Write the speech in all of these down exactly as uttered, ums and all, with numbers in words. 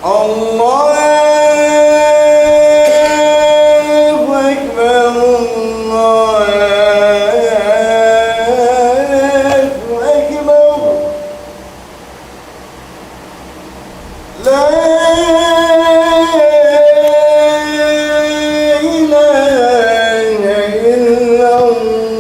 الله أكبر، الله أكبر. لا إله إلا الله.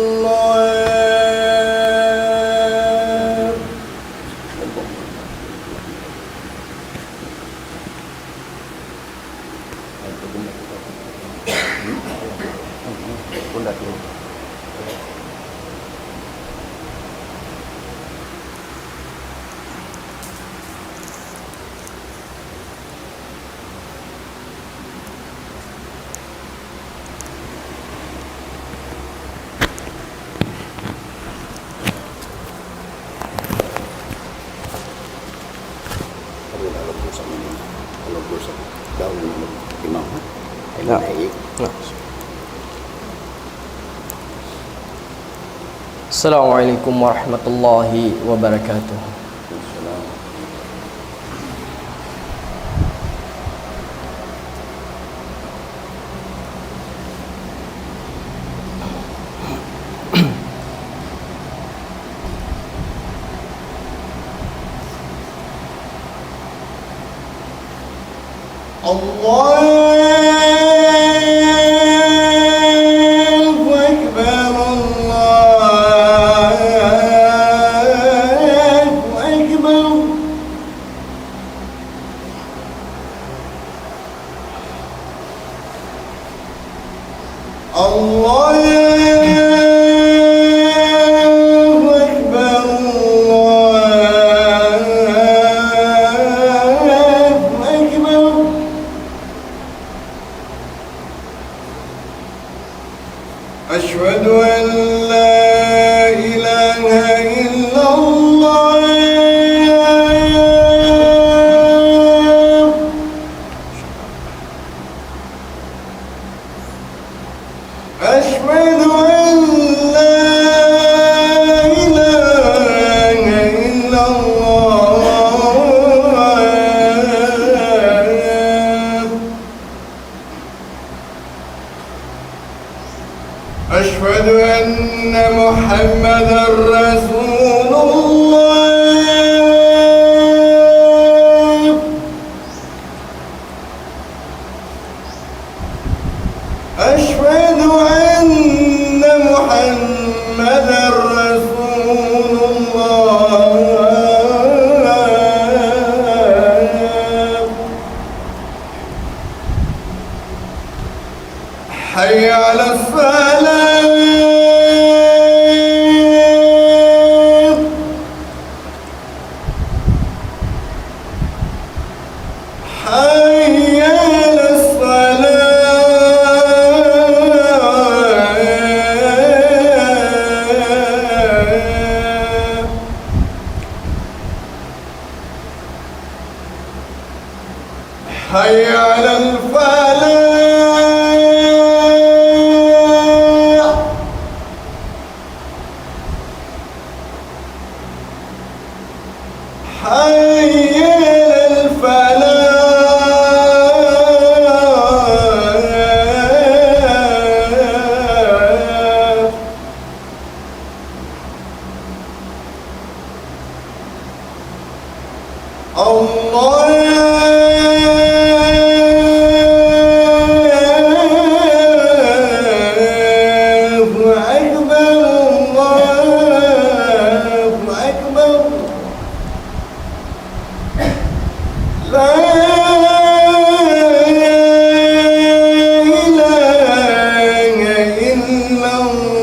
نعم. نعم. السلام عليكم ورحمة الله وبركاته. الله أكبر، الله أكبر. الله أكبر، الله أكبر. أشهد أن لا إله إلا الله. أشهد أن لا إله إلا الله. أشهد أن محمدا رسول الله. أشهد أن محمدا رسول الله. حي على الصلاة. حي على الصلاة. حي على الفلاح. حي على الفلاح. الله أكبر، الله أكبر. لا إله إلا الله.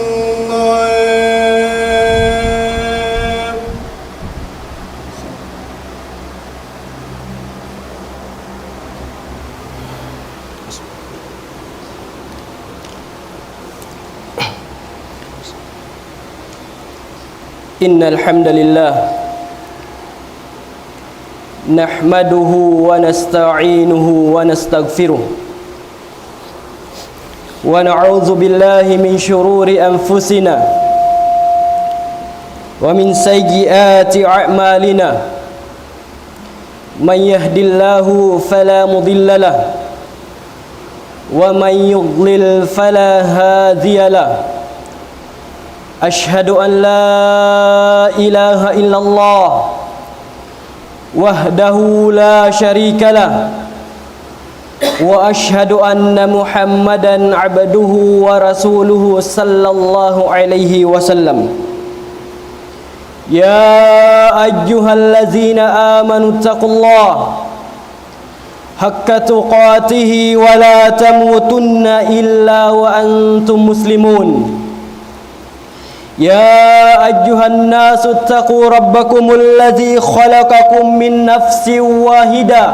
إن الحمد لله نحمده ونستعينه ونستغفره، ونعوذ بالله من شرور أنفسنا ومن سيئات أعمالنا. من يهد الله فلا مضل له، ومن يضلل فلا هادي له. أشهد أن لا إله إلا الله وحده لا شريك له، وأشهد أن محمدا عبده ورسوله صلى الله عليه وسلم. يا أيها الذين آمنوا اتقوا الله حق تقاته ولا تموتن إلا وأنتم مسلمون. يا أيها الناس اتقوا ربكم الذي خلقكم من نفس واحدة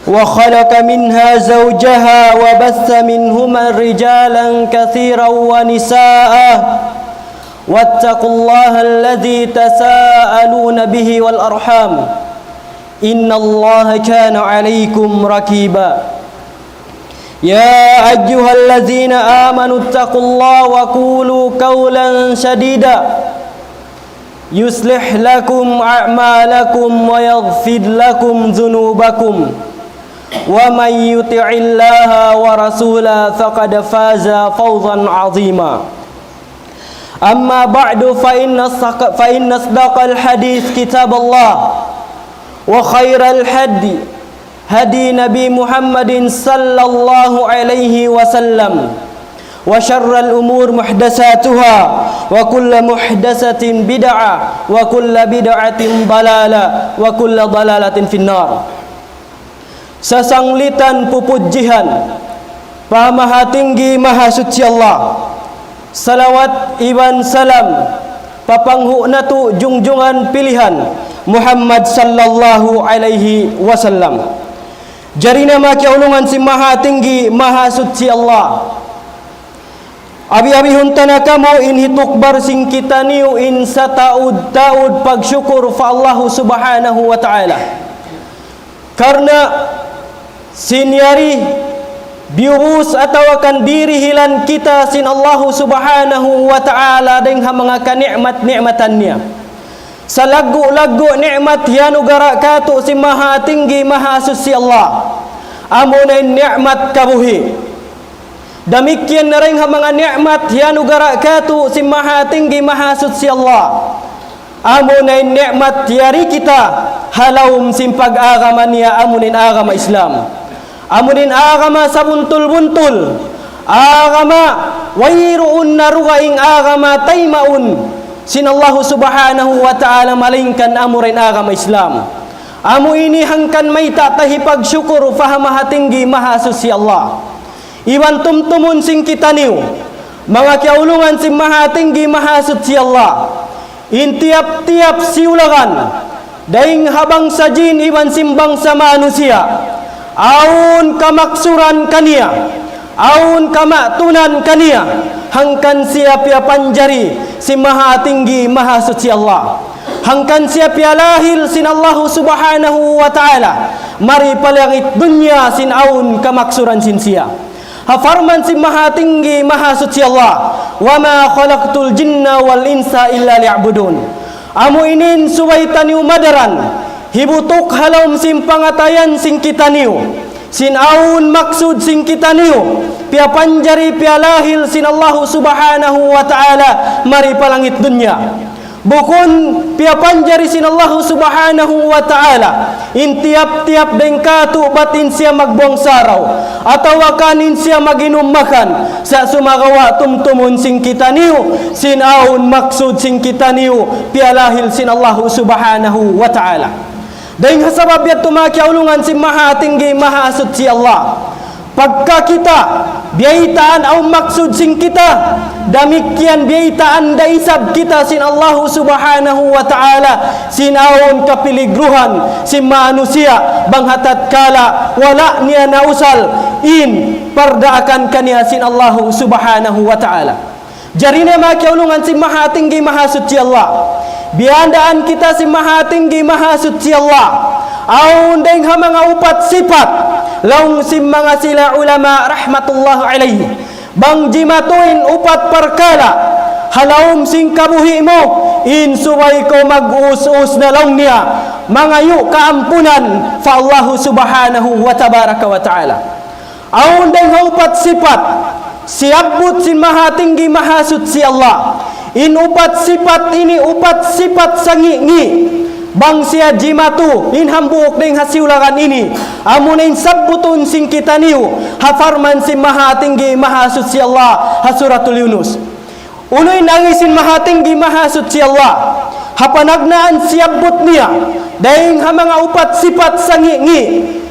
وخلق منها زوجها وبث منهما رجالا كثيرا ونساء واتقوا الله الذي تساءلون به والأرحام إن الله كان عليكم رقيبا. يا أيها الذين آمنوا اتقوا الله وقولوا قولا سديدا يصلح لكم أعمالكم ويغفر لكم ذنوبكم ومن يطع الله ورسوله فقد فاز فوزا عظيما. أما بعد، فإن أصدق، فإن أصدق الحديث كتاب الله، وخير الهدي هدي نبي محمد صلى الله عليه وسلم، وشر الأمور محدثاتها، وكل محدثة بدعة، وكل بدعة ضلالة، وكل ضلالة في النار. Sasanglitan pupudjihan pa Mahatinggi Mahasuchi Allah. Salawat iban salam pa panghu' natu' jungjungan pilihan Muhammad sallallahu alayhi wasallam. Jari na manga kiyaulungan sin Mahatinggi Mahasuchi Allah. Abi-abihun ta na kamu in hitukbal sin kitaniyu in sataud-taud pagsukur pa Allahu Subhanahu wa Ta'ala. Karna' sin yari biyubus atawa kan dirihilan kita sin Allahu Subhanahu wa Ta'ala dayng ha manga kani'mat-ni'matan niya. Salaggu'-laggu' ni'mat hiyanugara' katu' sin Mahatinggi Mahasuchi Allah. Amuna in ni'mat kabuhi'. Damikkiyan na dayng ha manga ni'mat hiyanugara' katu' sin Mahatinggi Mahasuchi Allah. Amuna in ni'mat yari kita ha lawm sin pag-agama niya, amuna in agama Islam. Amuna in agama sabuntul-buntul. Agama wayruun na dugaing agama taymaun sin Allahu Subhanahu wa Ta'ala malaingkan amura in agama Islam. Amu ini hangkan mayta' ta hipagsukur pa Mahatinggi Mahasuchi Allah. Iban tumtumun sin kitaniyu, manga kiyaulungan sin Mahatinggi Mahasuchi Allah. In tiyap-tiyap siyulagan, dayng ha bangsa jin iban sin bangsa manusiya', awn kamaksuran kaniya, awn kamatunan kaniya, hangkan siya piyapanjari sin Mahatinggi Mahasuchi Allah. Hangkan siya piyalahil sin Allahu Subhanahu wa Ta'ala mari pa langit dunya sin awn kamaksuran sin siya. Ha parman sin Mahatinggi Mahasuchi Allah, وما خلقت الجن والإنس إلا ليعبدون. Amu ini in subay taniyu madaran, hibutuk ha lawm sin pangatayan sin kitaniyu, sin awn maksud sin kitaniyu, piyapanjari piyalahil sin Allahu Subhanahu wa Ta'ala mari pa langit dunya. Bukun piyapanjari sin Allahu Subhanahu wa Ta'ala in tiyap-tiyap dayng katu' bat in siya magbuwang saraw, atawa kan in siya mag-inum makan, sa' sumagawa' tumtumun sin kitaniyu, sin awn maksud sin kitaniyu, piyalahil sin Allahu Subhanahu wa Ta'ala. Dayng ha sabab yadtu manga kiyaulungan sin Mahatinggi Mahasuchi Allah. Pagka kita, biyaytaan awn maksud sin kita, damikkiyan biyaytaan da isab kita sin Allahu Subhanahu wa Ta'ala, sin awn kapiligruhan sin manusiya', bang ha tatkala wala' niya nausal in pardaakan kaniya sin Allahu Subhanahu wa Ta'ala. Jari na manga kiyaulungan sin Mahatinggi Mahasuchi Allah. Biyandaan kita sin Mahatinggi Mahasuchi Allah. Awn dayng ha manga upat sipat. Laung sin manga sila ulama rahmatullah alayhi. Bang jimatu in upat parkala' ha lawm sin kabuhi' mu, In subay kaw mag-us-us na laung niya, mangayu' kaampunan pa Allahu Subhanahu wa Tabaraka wa Ta'ala. Awn dayng ha upat sipat siyabbut sin Mahatinggi Mahasuchi Allah. In upat sipat ini upat sipat sangi'-ngi'. Bang siya jimatu in hambuuk dayng ha siyulagan ini, amuna in sabbutun sin kitaniyu ha parman sin Mahatinggi Mahasuchi Allah ha Suratul Yunus. Unu in agi sin Mahatinggi Mahasuchi Allah? Ha panagnaan siyabbut niya dayng ha manga upat sipat sangi'-ngi'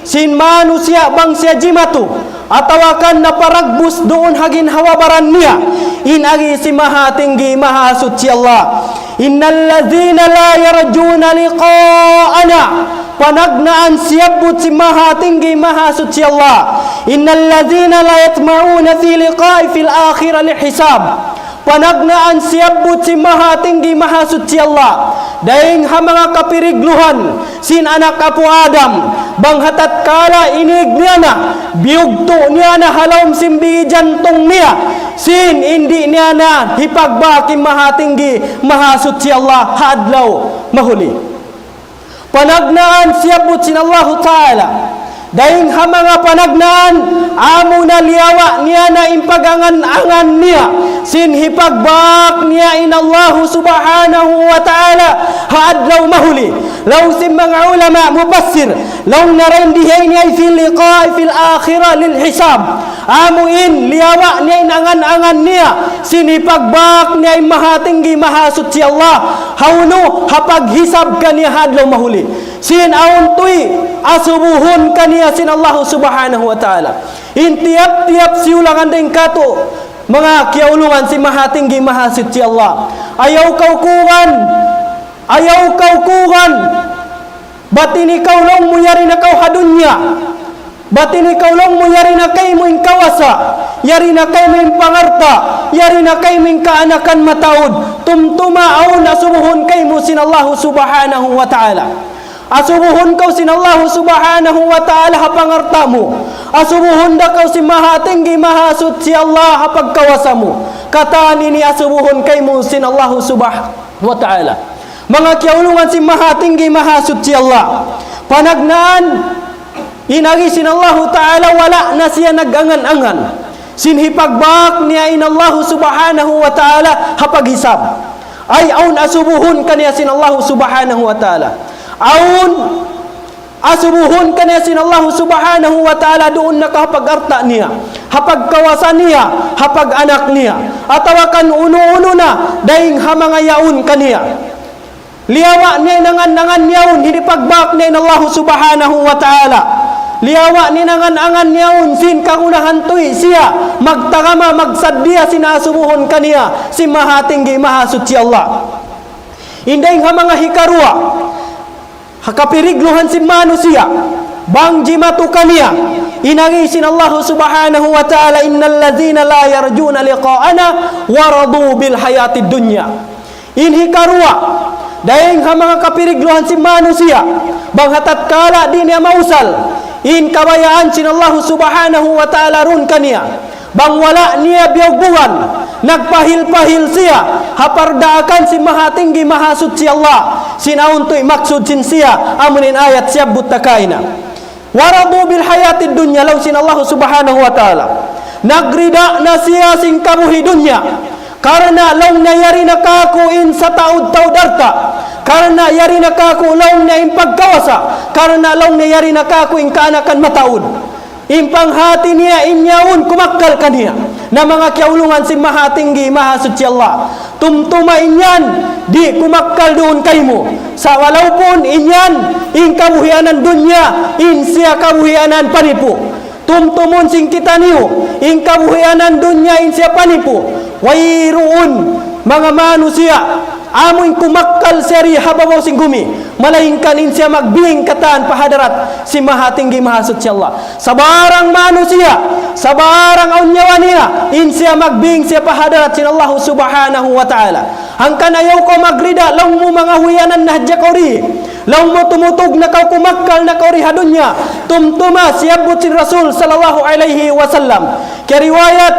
sin manusiya' bang siya jimatu atawa kan naparagbus duun ha ginhawa-baran niya, in agi sin Mahatinggi Mahasuchi Allah, إن الذين لا يرجون لقاءنا. Panagnaan siyabbut sin Mahatinggi Mahasuchi Allah, إن الذين لا يطمعون في لقاء في الآخرة للحساب. Panagnaan siyabbut sin Mahatinggi Mahasuchi Allah dayng ha manga kapirigluhan sin anak apu' Adam, bang ha tatkala inig niya na, biyugtu' niya na ha lawm sin biji jantung niya, sin in di' niya na hipagbak in Mahatinggi Mahasuchi Allah ha adlaw mahuli. Panagnaan siyabbut sin Allahu Ta'ala dayng ha manga panagnaan, amuna liyawa' niya na in pag-angan-angan niya sin hipagbak niya in Allahu Subhanahu wa Ta'ala ha adlaw mahuli. Laung sin manga ulama mufassir, laung nila in di ha ini ay في لقاء في الآخرة للحساب. Amu in liyawa' niya in angan-angan niya sin hipagbak niya in Mahatinggi Mahasuchi Allah. Hawnu? Ha paghisab kaniya ha adlaw mahuli. Sin awn tuy asubuhun kaniya sin Allahu Subhanahu wa Ta'ala. In tiyap-tiyap siyulangan dayng katu', manga kiyaulungan sin Mahatinggi Mahasuchi Allah. Ayaw kaw kugan, ayaw kaw kugan. Bat ini kaw laung mu yari na kaw ha dunya. Bat ini kaw laung mu yari na kaymu in kawasa, yari na kaymu in pangalta', yari na kaymu in kaanakan mataud. Tumtuma awn asubuhun kaymu sin Allahu Subhanahu wa Ta'ala. Asubuhun kaw sin Allahu Subhanahu wa Ta'ala ha pangalta' mu. Asubuhun da kaw sin Mahatinggi Mahasuchi Allah ha pagkawasa mu. Katan ini asubuhun kaymu sin Allahu Subhanahu wa Ta'ala. Manga kiyaulungan sin Mahatinggi Mahasuchi Allah. Panagnaan, in agi sin Allahu Ta'ala wala' na siya nag-angan-angan sin hipagbak niya in Allahu Subhanahu wa Ta'ala ha paghisab. Ay awn asubuhun kaniya sin Allahu Subhanahu wa Ta'ala. Awn asubuhun kaniya sin Allahu Subhanahu wa Ta'ala duun na ka ha pag-alta' niya, ha pagkawasa niya, ha pag-anak niya, atawa kan unu-unu na dayng ha manga yaun kaniya. Liyawa' niya in angan-angan yaun, hipagbak niya in Allahu Subhanahu wa Ta'ala. Liyawa' niya in angan-angan yaun, sin kagunahan tuy siya magtagama, magsaddiya sin asubuhun kaniya sin Mahatinggi Mahasuchi Allah. In dayng ha manga hikaruwa ha kapirigluhan sin manusiya', bang jimatu kaniya in agi sin Allahu Subhanahu wa Ta'ala, إن الذين لا يرجون لقاءنا ورضوا بالحياة الدنيا. In hikaruwa, dayng ha manga kapirigluhan sin manusiya', bang ha tatkala di' niya mausal in kabayaan sin Allahu Subhanahu wa Ta'ala duun kaniya. Bang wala' niya biyugbugan, nagpahil-pahil siya ha pardaakan sin Mahatinggi Mahasuchi Allah, sin awn tuy maksud sin siya, amun in ayat siyabbut ta kaina. ورضوا بالحياة الدنيا, laung sin Allah Subhanahu wa Ta'ala. Nagrida na siya sin kabuhi' dunya. Karna' laung niya yari na kāku' in sataud-taud alta'. Karna' yari na kāku' laung niya in pagkawasa. Karna' laung niya yari na kāku' in kaanakan mataud. In panghāti niya in yaun kumakkal kaniya. Na manga kiyaulungan sin Mahatinggi, Mahasuchi Allah. Tumtuma in yan, di' kumakkal duun kaymu. Sa' walaupun in yan, in kabuhianan dunya, in siya kabuhianan panipu. Tumtumun sin kitaniyu, in kabuhianan dunya, in siya panipu. Wayruun manga manusiya' amu in kumakkal siya di ha babaw sin gumi, malaingkan in siya magbing katan pa hadarat sin Mahatinggi Mahasuchi Allah. Sabarang manusiya', sabarang awn nyawa niya, in siya magbing siya pa hadarat sin Allah Subhanahu wa Ta'ala. Hangkan ayaw kaw magrida, laung mu mangahuyanan na hadja kaw di. Laung mu tumutug na kaw, kumakkal na kaw di ha dunya. Tumtuma siyabbut sin Rasul sallallahu alayhi wasallam. Kiyariwayat,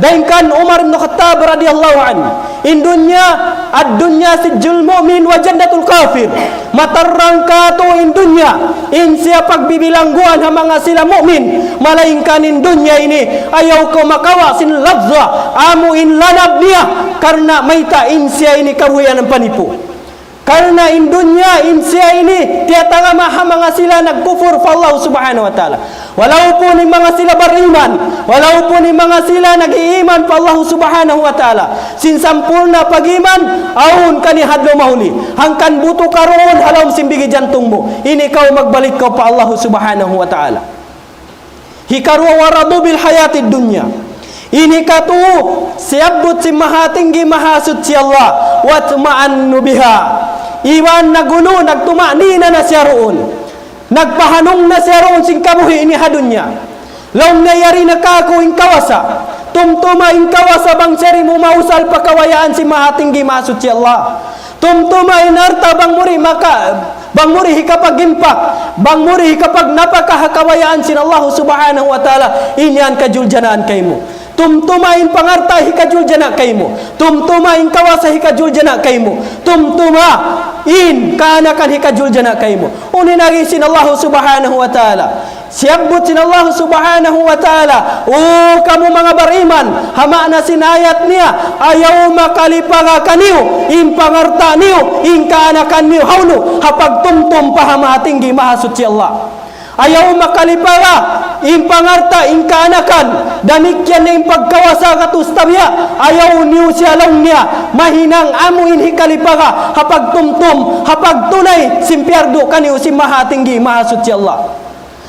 Dayn kan Umar ibn Khattab radiyallahu anhu, in dunya, الدنيا سجن المؤمن وجنة الكافر. Matarrang katu' in dunya, in siya pagbibilangguan ha manga sila mu'min, malaingkan in dunya ini, ayaw kaw makawa' sin ladza, amu in lanab niya, karna' mayta' in siya ini kabuhianan panipu'. Karna' in dunya, in siya ini, tiyatagama ha manga sila nagkufur pa Allah Subhanahu wa Ta'ala. Walaupun in manga sila bariman, walaupun in manga sila nag-iiman pa Allah Subhanahu wa Ta'ala, sin sampurna' pag-iman, awn kaniya ha adlaw mahuli. Hangkan butu' karuun ha lawm sin bigi jantung mu. Ini kaw magbalik kaw pa Allah Subhanahu wa Ta'ala. Hikaruwa, ورضوا بالحياة الدنيا. Ini katu', siyabbut sin Mahatinggi Mahasuchi Allah, واطمأنوا بها. Iban nagunu, nagtuma'nina na siya duun. Nagpahanung na siya duun sin kabuhi' ini ha dunya. Laung niya, yari na kāku' in kawasa. Tumtuma in kawasa bang siya di' mu mausal pa kabayaan sin Mahatinggi Mahasuchi Allah. Tumtuma in alta' bang mu di' maka-, bang mu di' hikapag-impak, bang mu di' hikapagnapaka ha kabayaan sin Allah Subhanahu wa Ta'ala, in yan kajuljanaan kaymu. Tumtuma in pangalta' hikajuljana' kaymu. Tumtuma in kawasa hikajuljana' kaymu. Tumtuma in kaanakan hikajuljana' kaymu. Unu in agi sin Allah Subhanahu wa Ta'ala? Siyabbut sin Allah Subhanahu wa Ta'ala, "O kamu manga bariman," ha maana sin ayat niya, ayaw makalipaga kaniyu, in pangalta' niyu, in kaanakan niyu, hawnu, ha pagtumtum pa ha Mahatinggi Mahasuchi Allah. Ayaw makalipaga, in pangalta', in kaanakan, damikkiyan na in pagkawasa gatus tabiya', ayaw niyu siya laung niya, mahinang amu in hikalipaga, ha pagtumtum, ha pagtunay, sin piyardu kaniyu sin Mahatinggi Mahasuchi Allah.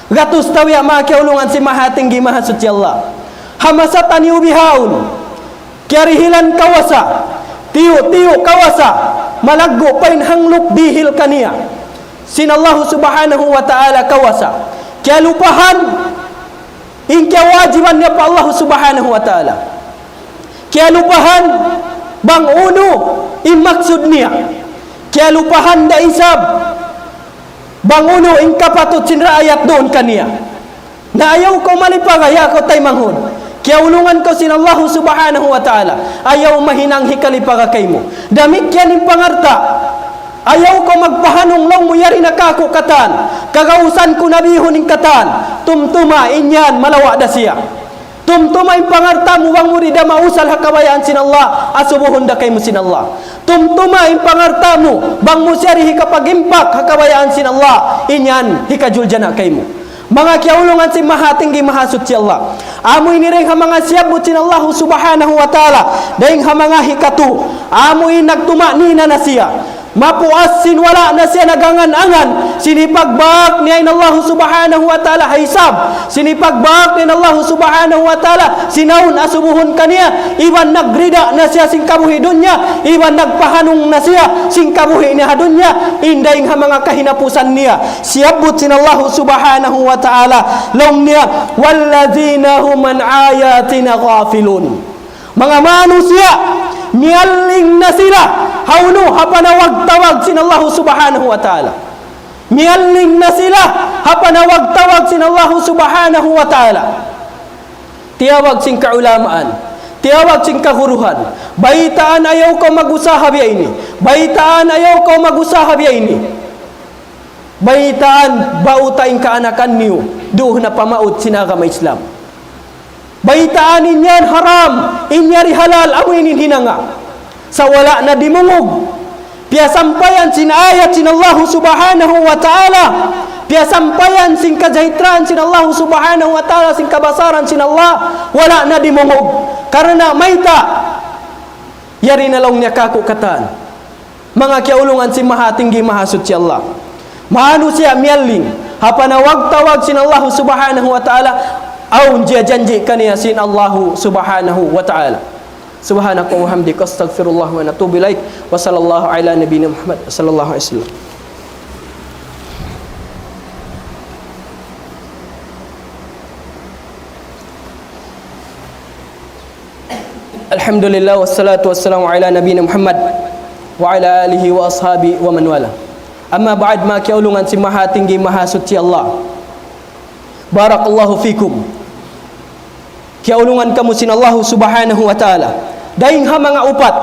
Gatus tabiya' manga kiyaulungan sin Mahatinggi Mahasuchi Allah. Ha masa taniyu bihaun, kiyarihilan kawasa, tiyu'-tiyu' kawasa, malaggu' pa in hanglup dihil kaniya sin Allah Subhanahu wa Ta'ala kawasa. Kiyalupahan in kiyawajiban niya pa Allah Subhanahu wa Ta'ala. Kiyalupahan bang unu in maksud niya. Kiyalupahan da isab bang unu in kapatut sin raayat duun kaniya. Na ayaw kaw malipaga, ya kaw taymanghud. Kiyaulungan kaw sin Allah Subhanahu wa Ta'ala. Ayaw mahinang hikalipaga kaymu. Damikkiyan in pangalta'. Ayaw kaw magpahanung laung mu yari na kāku' katan. Kagausan ku na bihun in katan. Tumtuma in yan malawa' da siya. Tumtuma in pangalta' mu bang mu di' da mausal ha kabayaan sin Allah, asubuhun da kaymu sin Allah. Tumtuma in pangalta' mu bang mu siya di' hikapag-impak ha kabayaan sin Allah, in yan hikajuljana' kaymu. Manga kiyaulungan sin Mahatinggi Mahasuchi Allah. Amu ini dayn ha manga siyabbut sin Allah Subhanahu wa Ta'ala, dayn ha manga hikatu. Amu in nagtuma'nina na siya. Mapuas sin wala' na siya nagangan-angan sin hipagbak niya in Allah Subhanahu wa Ta'ala ha hisab. Sin hipagbak niya in Allah Subhanahu wa Ta'ala sin awn asubuhun kaniya, iban nagrida na siya sin kabuhi' dunya, iban nagpahanung na siya sin kabuhi' niya ha dunya, in dayn ha manga kahinapusan niya. Siyabbut sin Allah Subhanahu wa Ta'ala, laung niya, والذين هم عن آياتنا غافلون. Manga manusiya', miyalling na sila, hawnu, ha panawag-tawag sin Allah Subhanahu wa Ta'ala. Miyalling na sila, ha panawag-tawag sin Allah Subhanahu wa Ta'ala. Tiyawag sin kaulamaan, tiyawag sin kaguruhan, baytaan ayaw kaw mag-usaha biya' ini, baytaan ayaw kaw mag-usaha biya' ini. Baytaan, bauta in kaanakan niyu, duun na pamaut sin agama Islam. Baytaan in yan haram, in yari halal, amu in hinanga. Sa' wala' na dimungug. Piyasampayan sin ayat sin Allah Subhanahu wa Ta'ala. Piyasampayan sin kajahitraan sin Allah Subhanahu wa Ta'ala, sin kabasaran sin Allah. Wala' na dimungug. Karna' mayta', yari na laung niya kāku' katan. Manga kiyaulungan sin Mahatinggi Mahasuchi Allah. Manusiya' miyalling ha panawag-tawag sin Allah Subhanahu wa Ta'ala, awn jiyajanji' kaniya sin Allah Subhanahu wa Ta'ala. سبحانك اللهم وبحمدك، أستغفر الله وأتوب إليه. وصلى الله على نبينا محمد صلى الله عليه وسلم. الحمد لله والصلاة والسلام على نبينا محمد وعلى آله وأصحابه ومن والاه. أما بعد, manga kiyaulungan sin Mahatinggi Mahasuchi Allah. بارك الله فيكم. Kiyaulungan kamu sin Allahu Subhanahu wa Ta'ala. Dayng ha manga upat,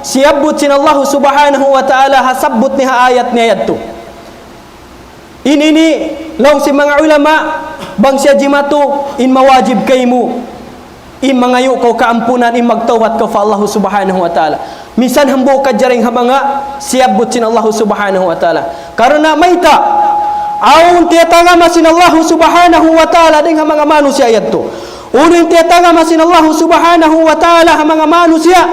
siyabbut sin Allahu Subhanahu wa Ta'ala ha sabbut niya ha ayat niya yadtu. In ini, laung sin manga ulama, bang siya jimatu, in mawajib kaymu, in mangayu' kaw kaampunan, in magtawbat kaw pa Allahu Subhanahu wa Ta'ala. Misan hambuuk hadja dayng ha manga siyabbut sin Allahu Subhanahu wa Ta'ala. Karna' mayta', awn tiyatagama sin Allahu Subhanahu wa Ta'ala dayng ha manga manusiya' yadtu. Unu in tiyatagama sin Allahu Subhanahu wa Ta'ala ha manga manusiya',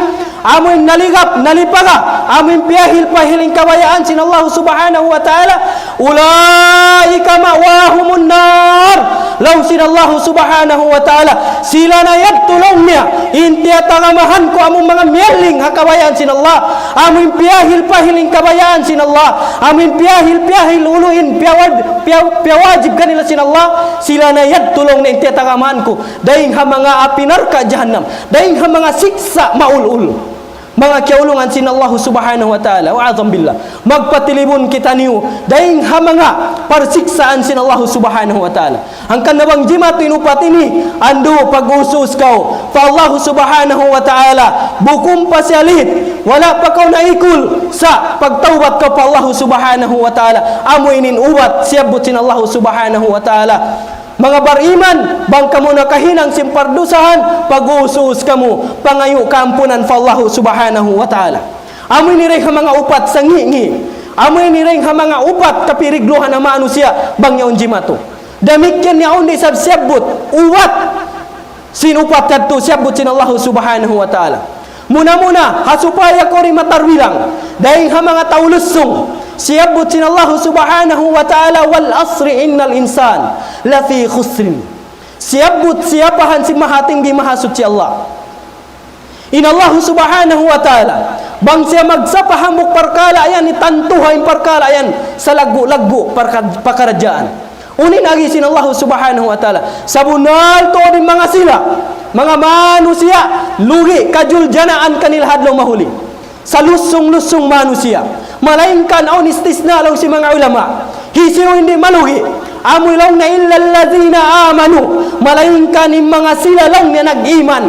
amu in naligap, nalipaga, amu in piyahil-pahil in kabayaan sin Allahu Subhanahu wa Ta'ala, أولئك مأواهم النار. Laung sin Allahu Subhanahu wa Ta'ala, sila na yadtu laung niya, in tiyatagamahan ku amu manga miyalling ha kabayaan sin Allah, amu in piyahil-pahil in kabayaan sin Allah, amu in piyahil-piyahil unu in piyawad-, piyaw-, piyawajib kanila sin Allah, sila na yadtu laung niya in tiyatagamahan ku. Dayng ha manga api narka' jahannam. Dayng ha manga siksa' maul-ul. Manga kiyaulungan sin Allahu Subhanahu wa Ta'ala. Wal iyadhu billah. Magpatilibun kitaniyu dayng ha manga parsiksaan sin Allahu Subhanahu wa Ta'ala. Hangkan na bang jimatu in upat ini, andu' pag-us-us kaw pa Allahu Subhanahu wa Ta'ala. Bukun pa siya lit. Wala' pa kaw naikul. Sa' pagtawbat kaw pa Allahu Subhanahu wa Ta'ala. Amu ini in ubat siyabbut sin Allahu Subhanahu wa Ta'ala. Manga bariman, bang kamu nakahinang sin pardusahan, pag-us-us kamu, pangayu' kaampunan pa Allahu Subhanahu wa Ta'ala. Amu ini dayng ha manga upat sangi'-ngi'. Amu ini dayng ha manga upat kapirigluhan ha manusiya', bang yaun jimatu. Damikkiyan yaun da isab siyabbut, ubat. Sin upat yadtu siyabbut sin Allahu Subhanahu wa Ta'ala. Muna-muna, ha supaya kaw di' matarwilang dayng ha manga tau lussung, siyabbut sin Allahu Subhanahu wa Ta'ala, والعصر إن الإنسان لفي خسر. Siyabbut siyapahan sin Mahatinggi Mahasuchi Allah. In Allahu Subhanahu wa Ta'ala, bang siya magsapa hambuuk parkala' yan, itantu ha in parkala' yan, salaggu'-laggu' parka-, pakaradjaan. Unu in agi sin Allahu Subhanahu wa Ta'ala? Sabunnal tuud in manga sila, manga manusiya', lugi' kajuljanaan kanila ha adlaw mahuli. Salussung-lussung manusiya'. Malaingkan awn istisna laung sin manga ulama. Hisiyu in di' malugi'? Amu laung niya إلا الذين آمنوا. Malaingkan in manga sila laung niya nag-iman.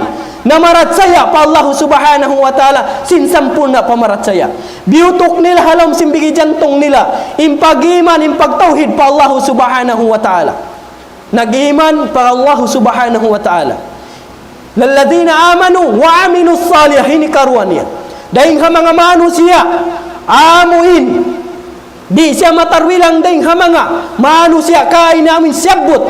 Namarachaya pa Allahu Subhanahu wa Ta'ala, sin sampurna' pamarachaya. Biyutuk nila ha lawm sin bigi jantung nila, in pag-iman, in pagtawhid pa Allahu Subhanahu wa Ta'ala. Nag-iman pa Allahu Subhanahu wa Ta'ala. الذين آمنوا وعملوا الصالحات, ini karuwa niya. Dayng ha manga manusiya', amu in di' siya matarwilang dayng ha manga manusiya' kaina amu in siyabbut.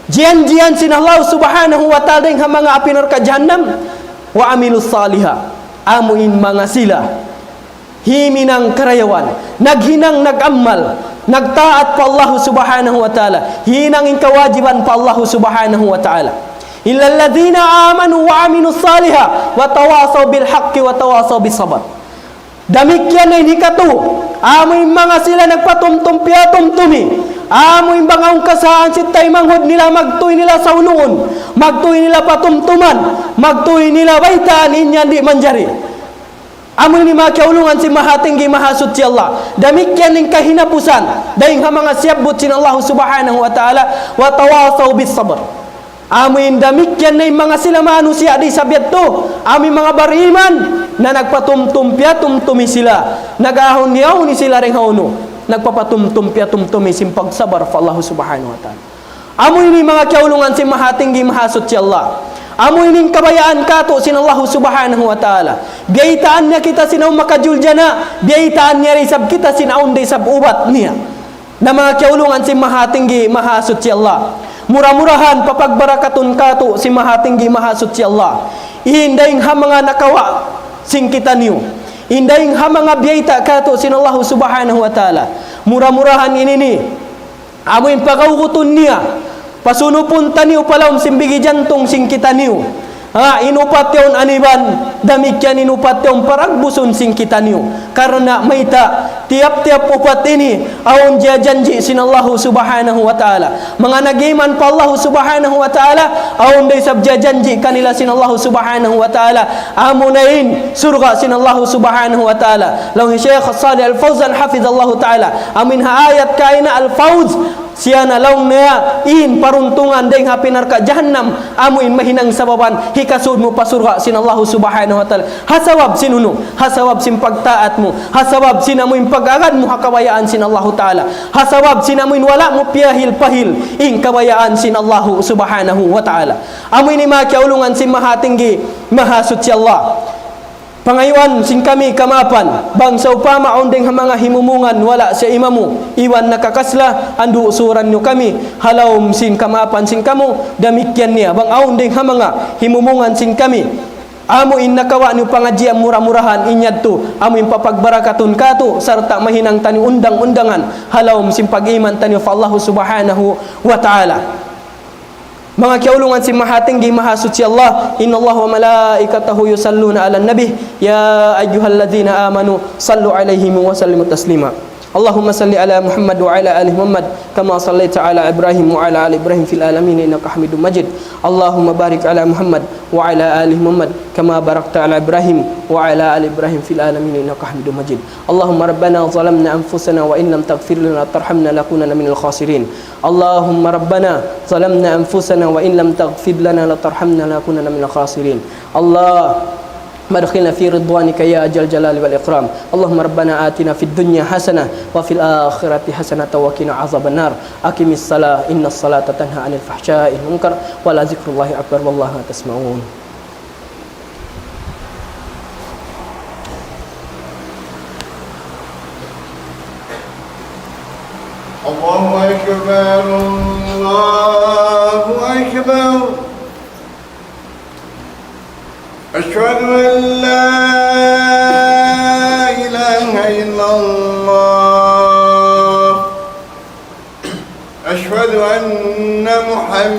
Jiyanjian sin Allah Subhanahu wa Ta'ala dayng ha manga api narka' jahannam. وعملوا الصالحات. Amu in manga sila himinang karayawan, naghinang nag-amal, nagtaat pa Allah Subhanahu wa Ta'ala, hinang in kawajiban pa Allah Subhanahu wa Ta'ala. إلا الذين آمنوا وعملوا الصالحات وتواصوا بالحق وتواصوا بالصبر. Damikkiyan na in hikatu, amu in manga sila nagpatumtum piyatumtumi, amu in bang awn kasaan sin taymanghud nila, magtuy nila sawnuun, magtuy nila patumtuman, magtuy nila baytaan in yan di' manjari. Amu ini manga kiyaulungan sin Mahatinggi Mahasuchi Allah. Damikkiyan in kahinapusan dayng ha manga siyabbut sin Allah Subhanahu wa Ta'ala, وتواصوا بالصبر. Amu in damikkiyan na in manga sila manusiya' di' isab yadtu, amu in manga bariman na nagpatumtum piyatumtumi sila, nag-ahun-yahuni sila dayng ha unu, nagpapatumtum piyatumtumi sin pagsabar pa Allah Subhanahu wa Ta'ala. Amu ini manga kiyaulungan sin Mahatinggi Mahasuchi Allah. Amu ini in kabayaan katu' sin Allah Subhanahu wa Ta'ala. Biyaytaan niya kita sin awn makajuljana, biyaytaan niya da isab kita sin awn da isab ubat niya. Na manga kiyaulungan sin Mahatinggi Mahasuchi Allah. Mura-murahan papagbarakatun katu' sin Mahatinggi Mahasuchi Allah. In dayng ha manga nakawa' sin kitaniyu. In dayng ha manga biyayta' katu' sin Allah Subhanahu wa Ta'ala. Mura-murahan in ini amu in pagawgutun niya, pasunupun taniyu pa lawm sin bigi jantung sin kitaniyu. Ha, in upat yaun aniban, damikkiyan in upat yaun paragbusun sin kitaniyu. Karna' mayta', tiyap-tiyap upat ini, awn jiyajanji' sin Allah Subhanahu wa Ta'ala. Manga nag-iman pa Allah Subhanahu wa Ta'ala, awn da isab jiyajanji' kanila sin Allah Subhanahu wa Ta'ala. Amu na in surga' sin Allah Subhanahu wa Ta'ala. Laung hi Shaykh Salih Al-Fawzan hafizahullahu ta'ala, amu in ha ayat kaina الفوز Siya na laung niya in paruntungan dayng ha api narka' jahannam, amu in mahinang sababan hikasud mu pa surga' sin Allahu Subhanahu wa Ta'ala. Ha sabab sin unu, ha sabab sin pagtaat mu, ha sabab sin amu in pag-agad mu ha kabayaan sin Allahu Ta'ala, ha sabab sin amu in wala' mu piyahil-pahil in kabayaan sin Allahu Subhanahu wa Ta'ala. Amu ini manga kiyaulungan sin Mahatinggi, Mahasuchi Allah. Pangayuan sin kami kamaapan, bang sawpama awn dayng ha manga himumungan wala' siya imamu, iban nakakasla, andu' suran niyu kami, ha lawm sin kamaapan sin kamu, damikkiyan niya, bang awn dayng ha manga himumungan sin kami, amu in nakawa' niyu pangadji' mura-murahan in yadtu, amu in papagbarakatun katu', sarta' mahinang taniyu undang-undangan, ha lawm sin pag-iman taniyu pa Allahu Subhanahu wa Ta'ala. Manga kiyaulungan sin Mahatinggi, Mahasuchi Allah, إن الله وملائكته يصلون على النبي، يا أيها الذين آمنوا صلوا عليه وسلموا تسليما. اللهم صل على محمد وعلى آل محمد كما صليت على إبراهيم وعلى آل إبراهيم في العالمين إنك حميد مجيد. اللهم بارك على محمد وعلى آل محمد كما باركت على إبراهيم وعلى آل إبراهيم في العالمين إنك حميد مجيد. اللهم ربنا ظلمنا أنفسنا وإن لم تغفر لنا وترحمنا لنكونن من الخاسرين. اللهم ربنا ظلمنا أنفسنا وإن لم تغفر لنا وترحمنا لنكونن من الخاسرين. اللهم أدخلنا في رضوانك يا ذا الجلال والإكرام. اللهم ربنا آتنا في الدنيا حسنة وفي الآخرة حسنة وقنا عذاب النار. أقم الصلاة إن الصلاة تنهى عن الفحشاء والمنكر ولذكر الله أكبر والله ما تسمعون. الله أكبر، الله أكبر. أشهد أن لا إله إلا الله. أشهد أن محمدا